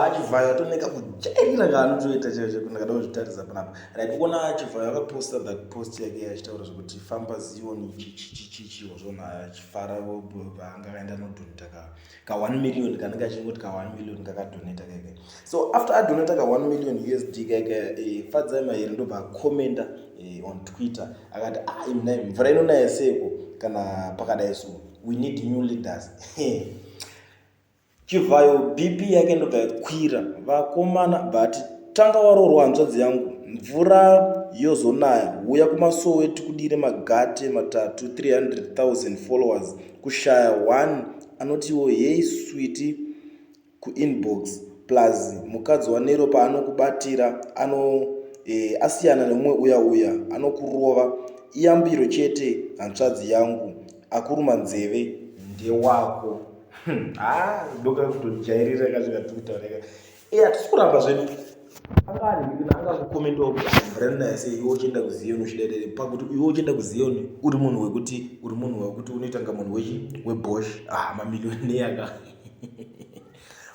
Chivhayo atoneka kujairira kaanotoita chaizvo ndakada kuzvitarisa panapa. Right, ukuona Chivhayo akaposta that post yake achitaura zvekuti famba Zion chichichichi wazvona achifara anga akaenda nodonata ka 1 million kanenge achingoti ka 1 million kakadonata keke. So after adonata ka 1 million USD keke, Fadzai Mahere ndobva akomenda on Twitter akati, "Ah, imnai mvura inonaya seiko kana pakadai? So we need new leaders." Chivhayo BP yake ndobva yakwira. Vakomana bvati, "Tanga waroorwa hanzvadzi yangu, mvura yozonaya. Uya kumasowe tikudire magate matatu. 300,000 followers, kushaya one anotiwo 'Hey sweetie' kuinbox. Plus mukadzi waNero paanokubatira ano asiyana nemumwe uya uya anokurova. Iyambiro chete hanzvadzi yangu, akuruma nzeve ndewako." Ha, ndoka kutojairira kasvika tikutaurika. Hatisi kuramba zvedu, anga anhingirina anga kukomentawo kuti mvura inonaya sei iwe uchienda kuZion uchidadere pakuti iwe uchienda kuZion uri munhu wekuti uri munhu wekuti unoita nga munhu wechi webosh. Ah, mamilioneya ka,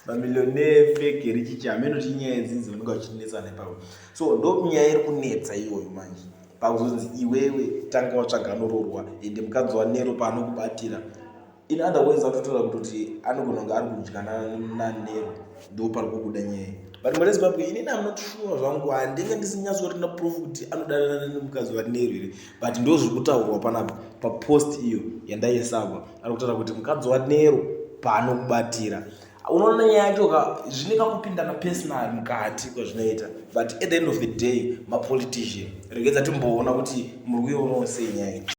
mamilioneya fake richichi hameno kuti inyaya idzinzi vanenge vachinetsana ipapo. So ndo nyaya iri kunetsa iyoyo manje, pakuzonzi iwewe tanga watsvaga anoroorwa, ende mukadzi waNero paanokubatira. In other words, atotaura kutoti anogona kunge ari kudya naNero, ndo pari kubuda nyaya. But mune Zimbabwe, inini am not sure zvangu, handinge ndisinyatsorina proof kuti anodanana nemukadzi waNero here, but ndo zviri kutaurwa panapa papost iyo yandaisapa. Ari kutaura kuti mukadzi waNero paanokubatira. Unoona nyaya yacho ka zvine kakupindana personal mukati kwazvinoita, but at the end of the day mapolitician. Regedza timboona kuti muri kuionawo sei nyaya iyi.